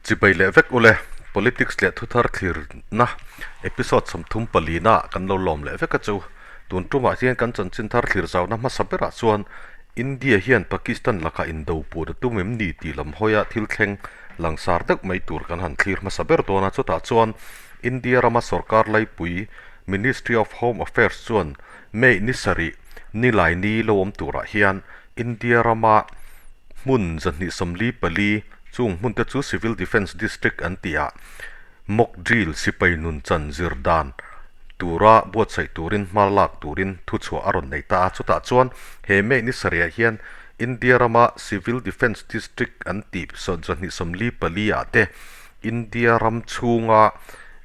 Chibai leh vek ule, Politics leh thuthar thlirna episode 34 na ah kan lo lawm leh vek a chu. Tun tumah hian kan chanchin thar thlir zauna hmasa berah chuan India hian Pakistan lakah indo put a tum em ni tih lam hawia thil thleng langsar deuh mai tur kan han thlir hmasa ber dawn a. Chutah chuan India rama sorkar laipui Ministry of Home Affairs chuan May ni sarih nilai ni lo awm turah hian India rama hmun 244 chung hmunte chu Civil Defence District an tih ah mock drill sipai nun chan zir dan tura buatsaih turin hma lak turin thuchhuah a rawn nei ta a. Chutah chuan he May ni sarih ah hian India rama Civil Defence District an tih 244 ah te India ram chhunga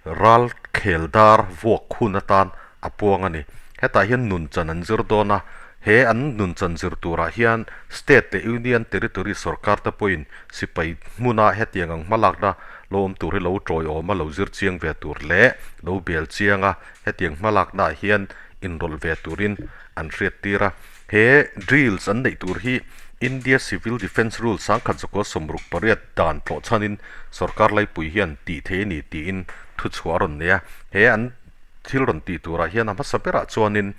ral khel dar vuak hun atan a puang a ni. Hetah hian nun chan an zir dawn a, he an nun chan zir turah hian State leh Union Territory sorkar te pawhin sipai hmuna hetiang ang hmalakna lo awm tur hi lo tawiawm a, lo zir chiang ve tur leh lo bel chiang a, hetiang hmalakna ah hian inrawlh ve turin an hriattir a. He drills an neih tur hi India Civil Defence Rule 1968 dan tlawh chhanin sorkar laipui hian tih thei a ni tiin thuchhuah a rawn nei a. He an thil rawn tih turah hian a hmasa berah chuanin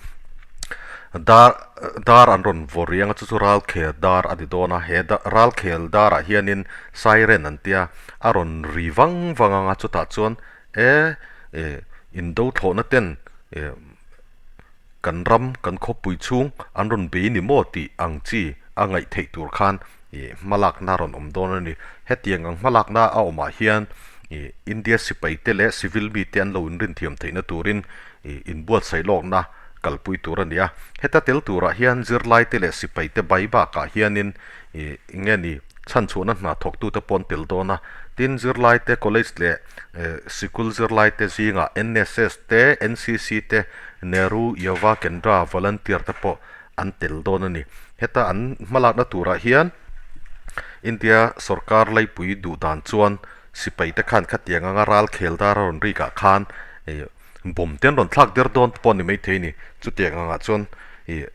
dar dar an rawn vaw riang a chu chu ralkhel dar a ni dawn a he ralkhel darah hianin siren an tia a rawn ri vang vang ang a chutah chuan e indo thlawhna ten eh kan ram kan khawpui chhung an rawn bei ni maw tih ang chi a ngaih theih tur khan ih hmalakna a rawn awm dawn a ni. Hetiang ang hmalakna a awmah hian ih India sipai te leh civil mite an lo inrinthiam theihna turin ih inbuatsaih lawkna kalpui tur a ni a. Heta tel turah hian zirlai te leh sipai te bai bakah hianin ih eng nge ni chhanchhuahna hna thawktute pawh an tel dawn a. Tin, zirlai te college leh sikul zirlai te zingah NSS te, NCC te, Nehru Yuva Kendra volunteer te pawh an tel dawn a ni. Heta an hmalakna turah hian India sorkar laipui duh dan chuan sipai te khan khatiang anga ral khel dar a rawn rik ah khan ih bomb te an rawn thlak der dawn te pawh a ni maithei a ni. Chutiang angah chuan ih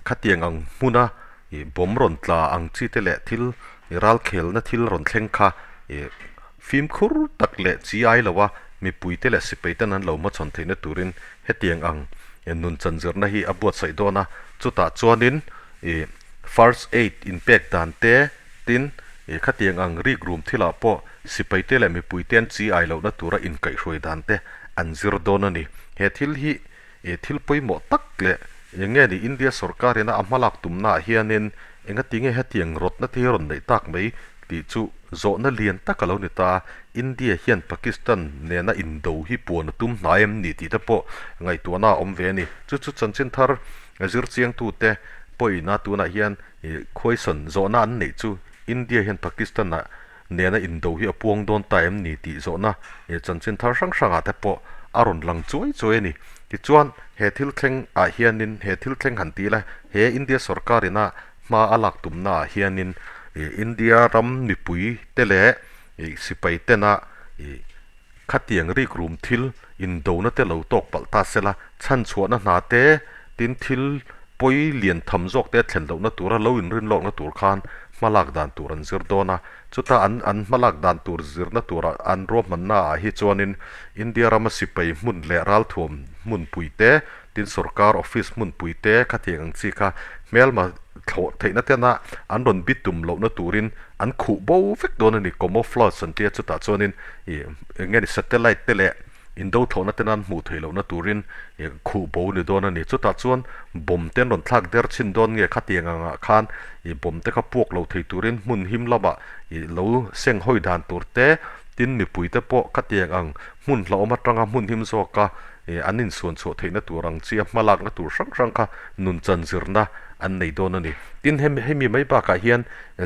khatiang ang hmuna ih bomb rawn tla ang chi te leh thil ih ral khelna thil rawn thleng kha ih fimkhur tak leh chi ai lo a mipui te leh sipai ten an lo hmachhawn theihna turin hetiang ang nun chanzirna hi a buatsaih dawn a, chutah chuanin ih first aid inpek dan te tin ih khatiang ang rik rum thilah pawh sipai te leh mipui te an chi ai lohna tura inkaihhruai dan te an zir dawn a ni. He thil hi ih thil pawimawh tak leh eng nge ni India sorkar ina a hmalak tumna ah hianin engatinge hetiang rawtna te hi rawn neih tak mai tih chu zawhna lian tak a lo ni ta a, India hian Pakistan nena indo hi puan a tum hnai em ni tih te pawh ngaihtuahna a awm ve a ni. Chu chu chanchin thar zirchiangtute pawhin a tunah hian khuaisawn zawhna an neih chu India hian Pakistan ah nena indo hi a puang dawn ta em ni tih zawhna chanchin thar hrang hrangah te pawh a rawn lang chuai chuai a ni. Tichuan he thil thleng ah hianin he thil thleng han ti ila he India sorkar ina hma a lak tumna ah hianin India ram mipui te leh ih sipai tena ih khatiang rik rum thil indona te lo tawk palh ta sela, chhanchhuahna hna te tin thil pawi lian tham zawk te thlen lohna tura lo inrin lawkna tur khan hmalak dan tur an zir dawn a, chuta an an hmalak dan tur zirna tura an ruahmanna ah hi chuanin India rama sipai hmun leh ralthuam hmunpui te tin sorkar office hmunpui te khatiang ang chi kha hmelma thlawh theihna tena an rawn bi tum lohna turin an khuh bo vek dawn a ni. Camouflage an tia chutah chuanin ih eng nge ni satellite te leh indo thlawhna tena an hmuh theih lohna turin ih khuh bo ni dawn a ni. Chutah chuan bomb te an rawn thlak der chhin dawn nge khatiang angah khan ih bomb te kha puak lo thei turin hmun him lamah ih lo seng hawi dan tur te tin mipui te pawh khatiang ang hmun hlauhawm atanga hmun him zawka ih an insuan chhuah theihna tur ang chi a hmalakna tur hrang hrang kha nun chan zirna an nei dawn a ni. Tin, hemi hemi mai bakah hian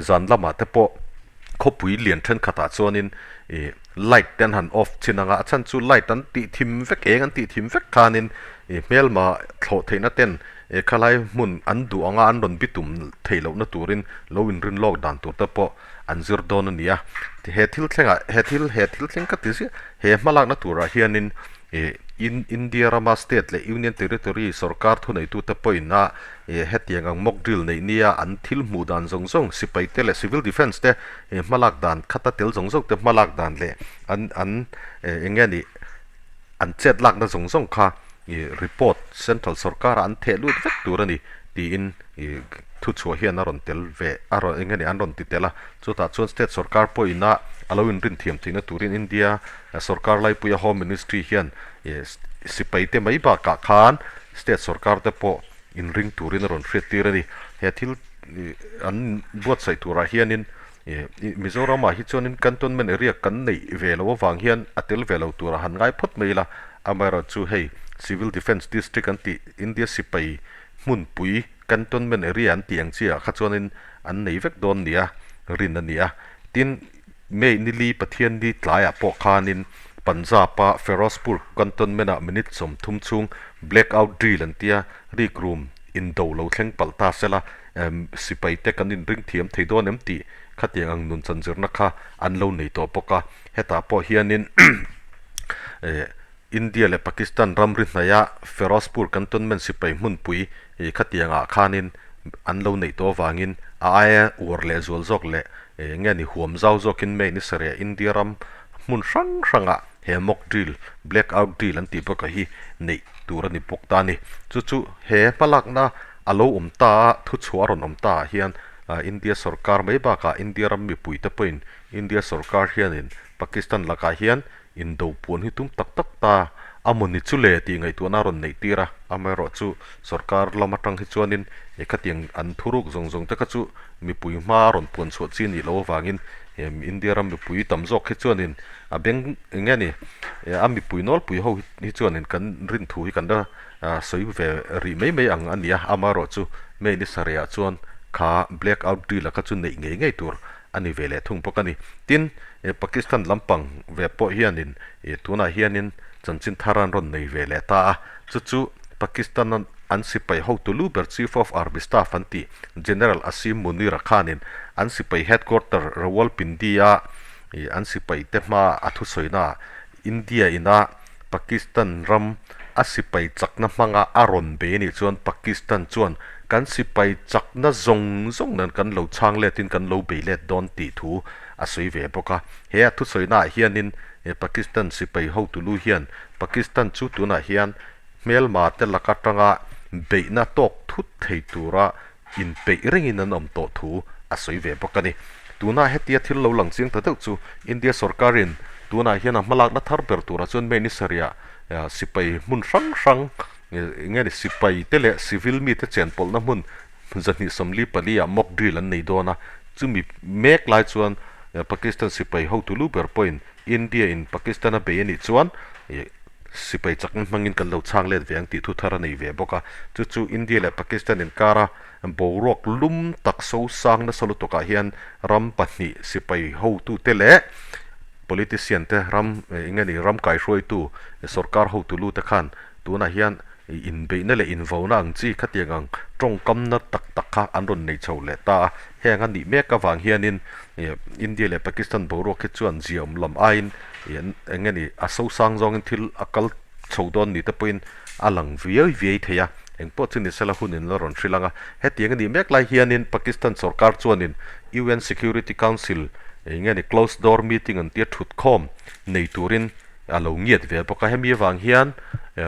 zan lamah te pawh khawpui lian thenkhatah chuanin ih light te an han off thin ang a, a chhan chu light an tih thim vek eng an tih thim vek khanin ih hmelma thlawh theihna ten ih khalai hmun an duh anga an rawn bitum theih lohna turin lo inrin lawk dan tur te pawh an zir dawn a ni a. He thil thlengah he thil he thil thleng ka ti ziah he hmalakna turah hianin. Ih India rama state leh Union Territory sorkar thuneitute pawhin a hetiang ang mock drill neih nia an thil hmuh dan zawng zawng sipai te leh civil defence te hmalak dan khata tel zawng zawng te hmalak dan leh an an eng nge nih an chet lakna zawng zawng kha ih report central sorkar ah an theh lut vek tur a ni tiin ih thuchhuah hian a rawn tel ve a rawn eng nge nih an rawn ti tel a chutah chuan state sorkar pawhin a a lo inrin thiam theihna turin India Sorkar laipuia Home Ministry hian sipai te mai bakah khan state sorkar te pawh inring turin a rawn hriattir a ni. He thil an buatsaih turah hianin Mizoramah hi chuanin Cantonment area kan neih ve loh avang hian a tel ve lo turah han ngai phawt mai ila. Amaherawhchu hei Civil Defence District an tih India sipai hmunpui Cantonment area an tih ang chiah kha chuanin an nei vek dawn nia rin a ni a. Tin, May ni li Pathianni tlaiah pawh khanin Punjab-a Ferozepur Cantonment-ah minute 30 chhung blackout drill an tia, rik rum indo lo thleng palh ta sela, sipai te kan inring thiam thei dawn em tih khatiang ang nun chanzirna kha an lo nei tawh bawk a. Hetah pawh hianin India leh Pakistan ramri hnaia Ferozepur Cantonment sipai hmunpui khatiangah khanin an lo neih tawh avangin a aia uar leh zual zawk leh nge ni huam zau zawkin May ni sarih India ram hmun hrang hrangah he mock drill, black out drill an tih bawk a hi neih tur a ni bawk ta a ni. Chu chu he hmalakna a lo awm ta a, thuchhuah a rawn awm ta ah hian India sorkar mai bakah India ram mipuite pawhin India sorkar hianin Pakistan lakah hian Indo puan hi tum tak tak ta a mawni chu le tih ngaihtuahna a rawn neih tir a, amaherawhchu sorkar lam atang hi chuanin khatiang an thuruk zawng zawng te kha chu mipui hma a rawn puan chhuah chi nih loh avangin India ram mipui tam zawk hi chuanin a beng eng nge ni a mipui nawlpui ho hi chuanin kan rin thu hi kan la sawi ve rih mai mai ang a ni a, amaherawhchu May ni sarehah chuan kha black out drill a kha chu neih ngei ngei tur a ni ve leh thung bawk a ni. Tin, Pakistan lampang ve pawh hianin tunah hianin chanchin thar an rawn nei ve leh ta a, chu chu Pakistan an sipai hotu lu ber Chief of Army Staff an tih General Asim Munir-a khanin an sipai headquarter Rawalpindi-a an sipaite hmaa a thusawina India ina Pakistan ram a sipai chakna hmanga a rawn bei anih chuan Pakistan chuan kan sipai chakna zawng zawng nen kan lo chhang letin kan lo bei let dawn tih thu a sawi ve bawk a. He a thusawi-naah hianin Pakistan sipai hotu lu hian Pakistan chu tunah hian hmelma te lak atanga beihna tawk thut thei tura inpeih rengin an awm tawh thu a sawi ve bawk a ni. Tunah hetia thil lo lang chiang ta deuh chu India sorkarin tunah hian a hmalakna thar ber turah chuan May ni sarihah sipai hmun hrang hrang eng nge ni sipai te leh civil mite chenpawlhna hmun 244 ah mock drill an nei dawn a, chumi mek lai chuan Pakistan sipai hotu lu ber pawhin India in Pakistan a bei a nih chuan Sipai chakna hmangin kan lo chhang let ve ang tih thu thar a nei ve bawk a, chu chu India leh Pakistan inkara boruak lum tak so sang nasa lutukah hian ram pahnih sipai hotute leh politician te ram eng nge ni ram kaihruaitu sorkar hotu lu te khan tunah hian inbeihna leh invauna ang chi khatiang ang tawngkamna tak tak kha an rawn nei chho leh ta a, heng a nih mek avang hianin India leh Pakistan boruak hi chuan ziaawm lam aiin Eng nge ni, a sosang zawngin thil a kal chho dawn ni te pawhin a lang viai viai thei a, eng pawh chu ni sela hunin la rawn hrilh ang a. Hetiang a nih mek lai hianin Pakistan sorkar chuanin UN Security Council eng nge ni closed door meeting an tia thutkhawm nei turin a lo ngiat ve bawk a. Hemi avang hian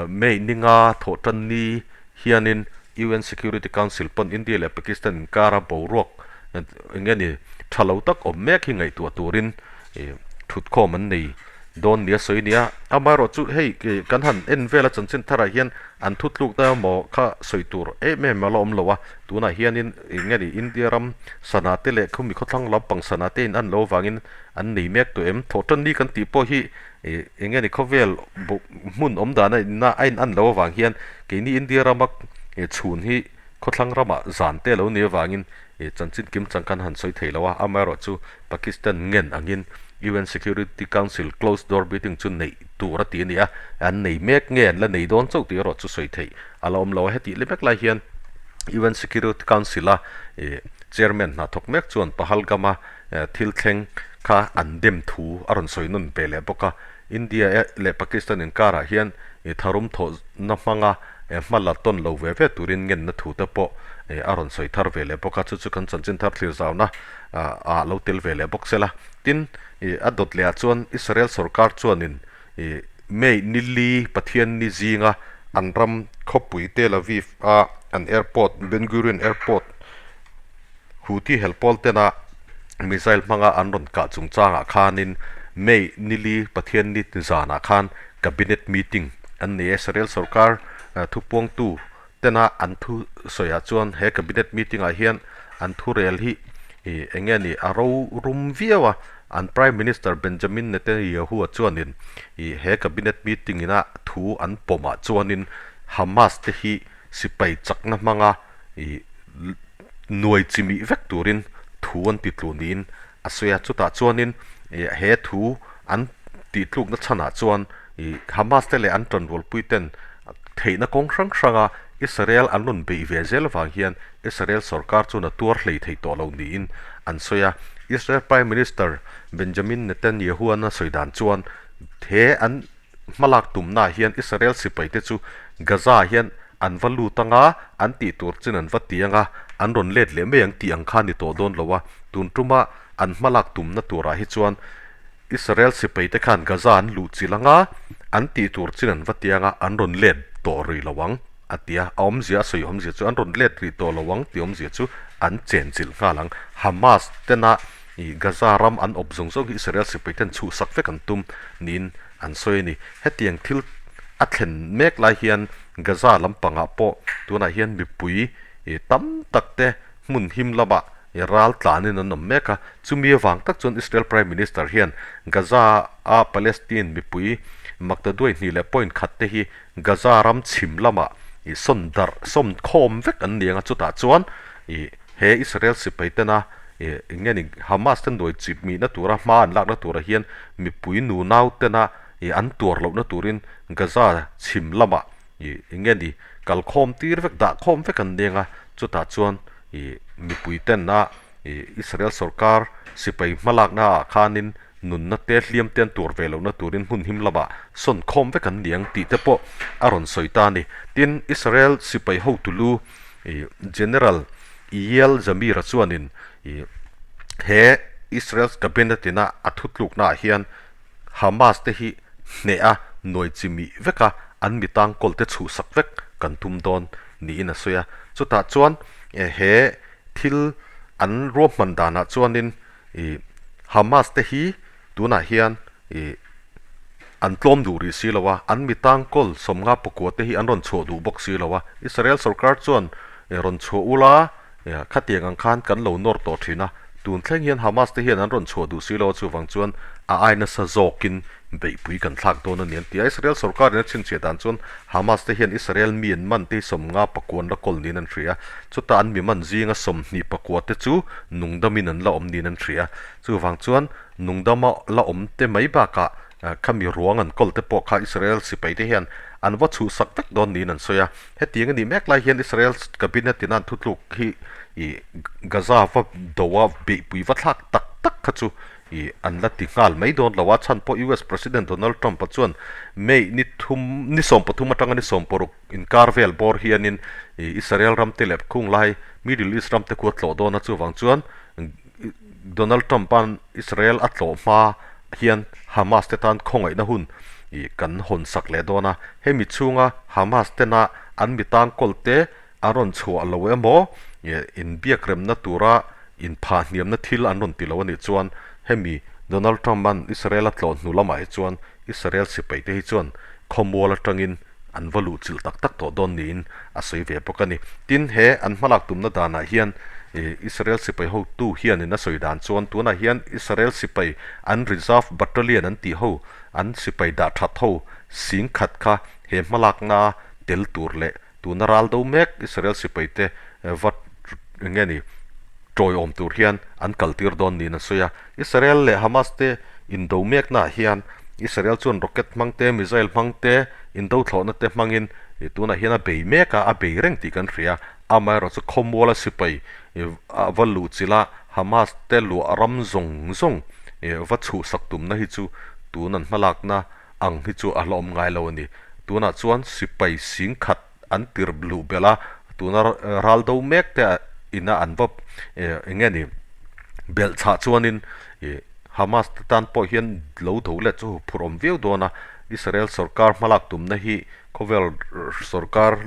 May ni nga thawh tan ni hianin UN Security Council pawn India leh Pakistan inkara boruak eng nge ni tha lo tak awm mek hi ngaihtuah turin Thutkhawm an nei dawn nia sawi nia. Amaherawh chu hei kan han en vela chanchin tharah hian an thutlukna emaw kha sawi tur em em a la awm lo a. Tunah hianin eng nge ni India ram sana te leh khumi khawthlang lampang sana te in an lo avangin an nei mek tawh em? Thawhtan ni kan tih pawh hi eng nge ni khawvel hmun awm dan a inna a in an lo avang hian keini India rama chhun hi Khawthlang ramah zan te lo ni avangin chanchin kim chang khan han sawi thei lo a, amaherawhchu Pakistan ngen angin UN Security Council closed door meeting chu neih tur a ti a ni a, an nei mek nge an la nei dawn chauh tih erawh chu sawi theih a la awm lo a, hetih li mek lai hian UN Security Council a chairman hna thawk mek chuan Pahalgam-a thil thleng. kha an dem thu a rawn sawi nawn ve leh bawk a. India leh Pakistan inkarah hian tharum thawhna hmanga hma la tawn lo ve ve turin ngenna thu te pawh a rawn sawi thar ve leh bawk a, chu chu kan chanchin thar thlir zauna ah lo tel ve leh bawk se la. Tin, a dawt lehah chuan Israel sorkar chuanin May ni li Pathianni zinga an ram khawpui Tel Aviv a an airport Ben Gurion Airport Houthi helpawl tena missile hmanga an rawn kah chungchangah khanin May ni li Pathianni zanah khan Cabinet meeting an nei a, Israel sorkar thupuangtu tena an thu sawiah chuan he Cabinet meeting ah hian an thurel hi eng nge ni a ro rum viau a, an Prime Minister Benjamin Netanyahu-a chuanin he Cabinet meeting ina thu an pawmah chuanin Hamas te hi sipai chakna hmanga nuai chimih vek turin thu an ti tlu niin a sawi a, chutah chuanin he thu an tihtlukna chhanah chuan Hamas te leh an tanrualpui ten theihna kawng hrang hranga Israel an rawn beih ve zel avang hian Israel sorkar chuan a tuar hlei thei tawh lo niin an sawi a. Israel Prime Minister Benjamin Netanyahu-an a sawi dan chuan he an hmalak tumnaah hian Israel sipaite chu Gaza-ah hian an va lut anga, an tih tur chin an va ti anga, an rawn let leh mai ang tih ang kha a ni tawh dawn lo a. Tun tuma an hmalak tumna turah hi chuan Israel sipaite khan Gaza an luh chilh anga, an tih tur chin an va ti anga, an rawn let tawh rih lo ang, a ti a. A awmzia a sawi awmzia chu an rawn let rih tawh lo ang tih awmzia chu an chenchilh nghal ang. Hamas tena ih Gaza ram an awp zawng zawng hi Israel sipaiten chhuhsak vek an tum niin an sawi a ni. Hetiang thil a thlen mek lai hian Gaza lampangah pawh tunah hian mipui ih tam tak te hmun him lamah ih ral tlanin an awm mek a. Chumi avang tak chuan Israel Prime Minister hian Gaza a Palestine mipui maktaduai hnih leh point khat te hi Gaza ram chhim lamah ih sawn darh sawm khawm vek an ni ang a, chutah chuan ih He Israel sipai tena eng nge ni Hamas te nuai chip mihna tura hma an lakna turah hian mipui nu nau tena an tuar lohna turin Gaza chhim lamah eng nge ni kalkhawm tir vek dah khawm vek an neng a, chutah chuan mipui tena Israel sorkar sipai hmalakna ah khanin nunna te hliam te an tuar ve lohna turin hmun him lamah sawn khawm vek an ni ang tih te pawh a rawn sawi ta a ni. Tin, Israel sipai hotu lu General Eyal Zamir-a chuanin he Israel cabinet ina a thutluknaah hian Hamas te hi hneh a nuai chimih vek a, an mi tangkawl te chhuhsak vek kan tum dawn niin a sawi a. Chutah chuan he thil an ruahman danah chuanin Hamas te hi tunah hian an tlawm duh rih si lo a, an mi tangkawl sawmnga pakua te hi an rawn chhuah duh bawk si lo a. Israel sorkar chuan rawn chhuah ula khatiang ang khan kan lo nawr tawh thin a, tun thleng hian Hamas te hian an rawn chhuah duh si lo a, chuvang chuan a ai nasa zawkin beihpui kan thlak dawn a ni an ti a. Israel sorkarin a chhinchhiah dan chuan Hamas te hian Israel mi an man te hi sawmnga pakua an la kawl niin an hria a, chutah an mi man zinga 20 pakua te chu nungdamin an la awm niin an hria a, chuvang chuan nungdama la awm te mai bakah khami ruang an kawl te pawh kha Israel sipai te hian an va chhuhsak vek dawn niin an sawi a. Hetiang a nih mek lai hian Israel cabinet in a an thutluk hi ih Gaza va do a beihpui va thlak tak tak kha chu ih an la ti nghal mai dawn lo a, chhan pawh US President Donald Trump a chuan May ni thum ni 13 atanga ni 16 inkar vel bawr hianin ih Israel ram te leh khung lai Middle East ram te khu a tlawh dawn a, chuvang chuan Donald Trump-a'n Israel a tlawh hma hian Hamas te tan khawngaihna hun ih kan hawn sak leh dawn a, hemi chhunga Hamas tena an mi tangkawl te a rawn chhuah lo emaw ih inbiakremna tura inphah hniamna thil an rawn ti lo a nih chuan hemi Donald Trump-a'n Israel a tlawh hnu lamah hi chuan Israel sipai te hi chuan khawmual atangin an va luh chilh tak tak tawh dawn niin a sawi ve bawk a ni. Tin, he an hmalak tumna danah hian Israel sipai hotu hianin a sawi dan chuan tunah hian Israel sipai an reserve battalion an tih ho, an sipai dah that ho sing khat kha he hmalakna tel tur leh tuna ral do mek Israel sipaite va eng nge ni tawiawm tur hian an kaltir dawn niin a sawi a. Israel leh Hamas te indo meknaah hian Israel chuan rocket hmang te, missile hmang te, indo thlawhna te hmangin tunah hian a bei mek a, a bei reng tih kan hria. Amaherawhchu khawmuala sipai a va luh chilh a, Hamas te luah ram zawng zawng va chhuhsak tumna hi chu tun an hmalakna ang hi chu a hlawm ngai lo a ni. Tunah chuan sipai singkhat an tir luh belh a, tuna ral do mek te ina an va eng nge ni belh chhah chuanin ih Hamas te tan pawh hian lo do let chu huphurh awm viau dawn a, Israel sorkar hmalak tumna hi khawvel sorkar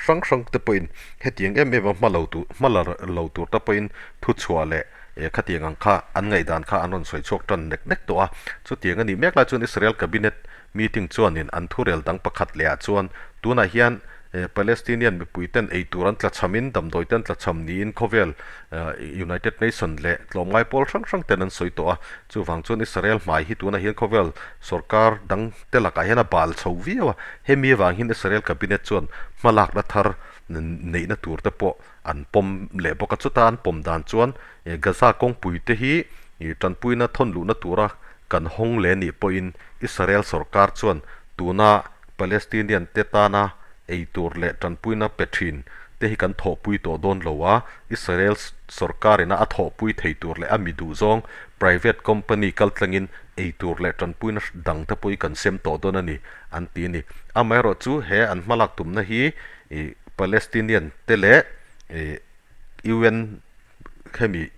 hrang hrang te pawhin hetiang em em a hma lo tur hma la lo tur te pawhin thuchhuah leh eh khatiang ang kha an ngaihdan kha an rawn sawi chhuak tan nek nek tawh a, chutiang a nih mek lai chuan Israel cabinet Meeting chuanin an thurel dang pakhat lehah chuan tunah hian Palestinian mipuiten ei tur an tlachhamin damdawite an tlachham niin khawvel United Nation leh tlawmngai pawl hrang hrang ten an sawi tawh a. Chuvang chuan Israel hmai hi tunah hian khawvel sorkar dang te lakah hian a bal chho viau a. Hemi avang hian Israel cabinet chuan hmalakna thar neihna tur te pawh an pawm leh bawk a. Chuta an pawm dan chuan Gaza kawngpui te hi tanpuina thawn luhna tura Kan hawng leh nih pawhin Israel sorkar chuan tuna Palestinian te tana ei tur leh tanpuina pe thin te hi kan thawhpui tawh dawn lo a, Israel sorkar ina a thawhpui thei tur leh a mi duhzawng private company kaltlangin ei tur leh tanpuina dang te pawh hi kan sem tawh dawn a ni, an ti a ni. Amaherawhchu he an hmalak tumna hi Palestinian te leh UN Hemi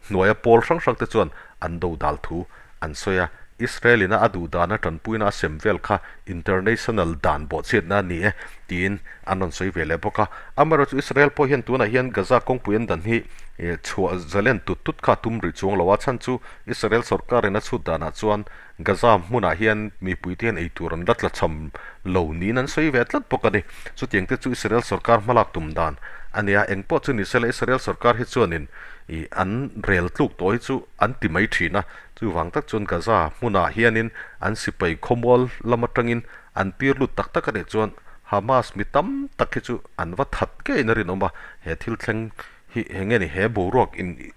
hnuaia pawl hrang hrang te chuan an do dal thu an sawi a, Israel ina a duh dana tanpuina a sem vel kha international dan bawhchhiatna a ni e tiin an rawn sawi ve leh bawk a. Amaherawhchu Israel pawh hian tunah hian Gaza kawngpui an dan hi chhuah zalen tut tut kha a tum rih chuang lo a, chhan chu Israel sorkarin a chhut danah chuan Gaza hmunah hian mipuite hian eitur an la tlachham lo niin an sawi ve tlat bawk a ni. Chutiang te chu Israel sorkar hmalak tum dan a nia. Eng pawh chu ni sela Israel sorkar hi chuanin ih an rel tluk tawh hi chu an ti mai thin a. Chuvang tak chuan Gaza hmunah hianin an sipai khawmual lam atangin an tir lut tak tak a nih chuan Hamas mi tam tak hi chu an va that ngeiin a rinawm a. He thil thleng hi eng nge ni he boruak in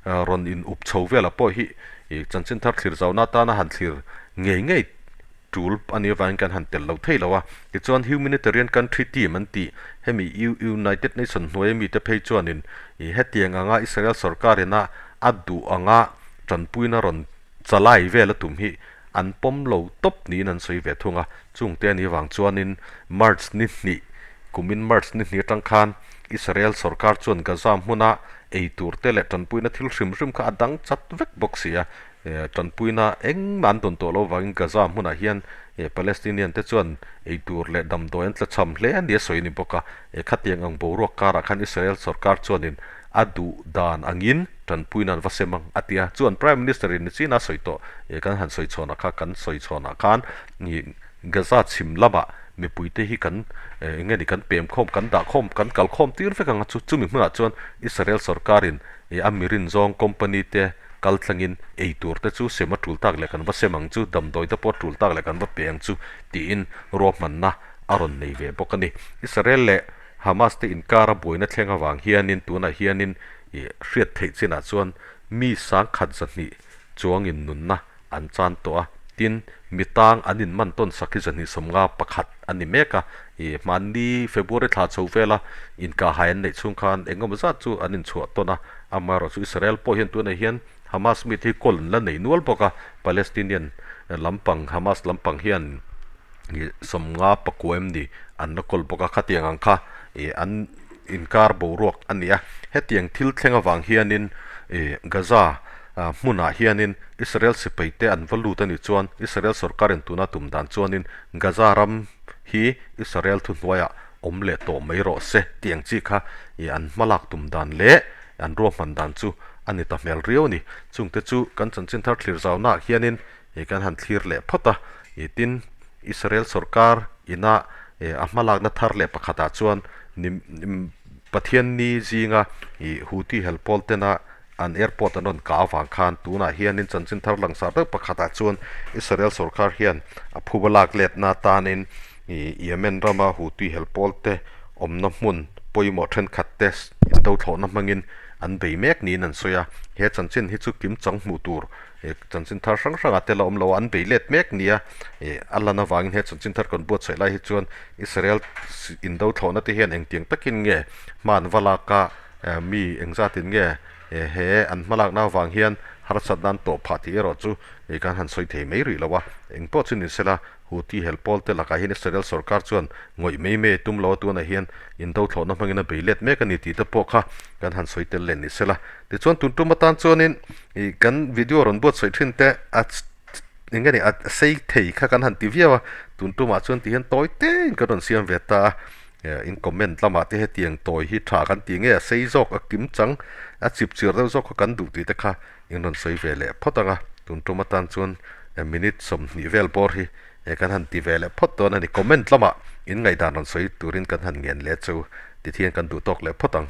rawn in up chho velah pawh hi ih chanchin thar thlir zauhna atana han thlir ngei ngei tul a nih avangin kan han tel lo thei lo a. Tichuan humanitarian country team an tih hemi United Nation hnuaia mite phei chuanin ih hetiang anga Israel sorkarina a duh anga tanpuina rawn chalai vel a tum hi an pawm lo tawp niin an sawi ve thung a. Chungte a nih avang chuanin March ni hnih kumin March ni hnih atang khan Israel sorkar chuan Gaza hmuna ei tur te leh tanpuina thil hrim hrim kha a dang chat vek bawk si a. Tanpuina engmah an dawn tawh lo avangin Gaza hmunah hian Palestinian te chuan ei tur leh damdawi an tlachham hle a ni a sawi a ni bawk a. Khatiang ang boruak karah khan Israel sorkar chuanin a duh dan angin tanpuina an va sem ang a ti a. Chuan Prime Minister in nichina a sawi tawh kan han sawi chhawnah kha kan sawi chhawnah khan Gaza chhim lamah mipuite hi kan eng nge ni kan pem khawm kan dah khawm kan kal khawm tir vek ang a chu chumi hmunah chuan Israel sorkarin a mirin zawng company te kal thlangin ei tur te chu sem a tul tak leh kan va sem ang chu damdawi te pawh a tul tak leh kan va pe ang chu tiin ruahmanna a rawn nei ve bawk a ni. Israel leh Hamas te inkara buaina thleng avang hianin tunah hianin ih hriat theih chinah chuan mi sangkhat 200 chuangin nunna an chan tawh a, tin, mi tang an inman tawn sak hi 251 a ni mek a, ih hmanni February thla chho vela inkahhai an neih chhung khan eng emaw zat chu an inchhuah tawn a, amaherawhchu Israel pawh hian tunah hian Hamas mite hi kawl an la nei nual bawk a, Palestinian lampang Hamas lampang hian ih 59 em ni an la kawl bawk a, khatiang ang kha ih an inkar boruak a ni a, hetiang thil thleng avang hianin ih Gaza hmunah hianin Israel sipaite an va lut a nih chuan Israel sorkarin tuna tum dan chuanin Gaza ram hi Israel thuhnuaiah awm leh tawh mai rawh se tih ang chi kha ih an hmalak tum dan leh an ruahman dan chu a ni ta hmel riau a ni. Chungte chu kan chanchin thar thlir zaunaah hianin ih kan han thlir leh phawt a, ih tin Israel sorkar ina ih a hmalakna thar leh pakhatah chuan ni Pathianni zinga ih Houthi helpawl tena An airport an rawn kah avang khan tunah hianin chanchin thar langsar deuh pakhatah chuan Israel sorkar hian a phuba lak letna atanin Yemen rama Houthi helpawl te awmna hmun pawimawh thenkhat te indo thlawhna hmangin an bei mek niin an sawi a. He chanchin hi chu kim chang hmuh tur chanchin thar hrang hrangah te la awm lo a, an bei let mek nia a lan avangin he chanchin thar kan buatsaih lai hi chuan Israel indo thlawhna te hian engtiang takin nge hma an va lak a, Mi engzatin nge he an hmalakna avang hian Harsatna an tawh phah tih erawh chu kan han sawi thei mai rih lo a, engpawh chu ni sela Houthi hel pawl te lakah hian Israel sorkar chuan ngawih mai mai a tum lo a, tunah hian indo thlawhna hmangin a bei let mek a ni tih te pawh kha kan han sawi tel leh ni sela. Tichuan tun tum atan chuanin ih kan video rawn buatsaih thin te a eng nge ni a sei thei kha kan han ti viau a, tun tumah chuan ti hian tawi tein kan rawn siam ve ta a, in comment lamah te hetiang tawi hi tha kan ti nge a sei zawk a kim chang a chip chir deuh zawk kha kan duh tih te kha In rawn sawi ve leh phawt ang a, tun tum atan chuan minute 20 vel bawr hi kan han ti ve leh phawt dawn a ni. Comment lamah in ngaihdan rawn sawi turin kan han ngen leh chu tithian kan duh tawk leh phawt ang.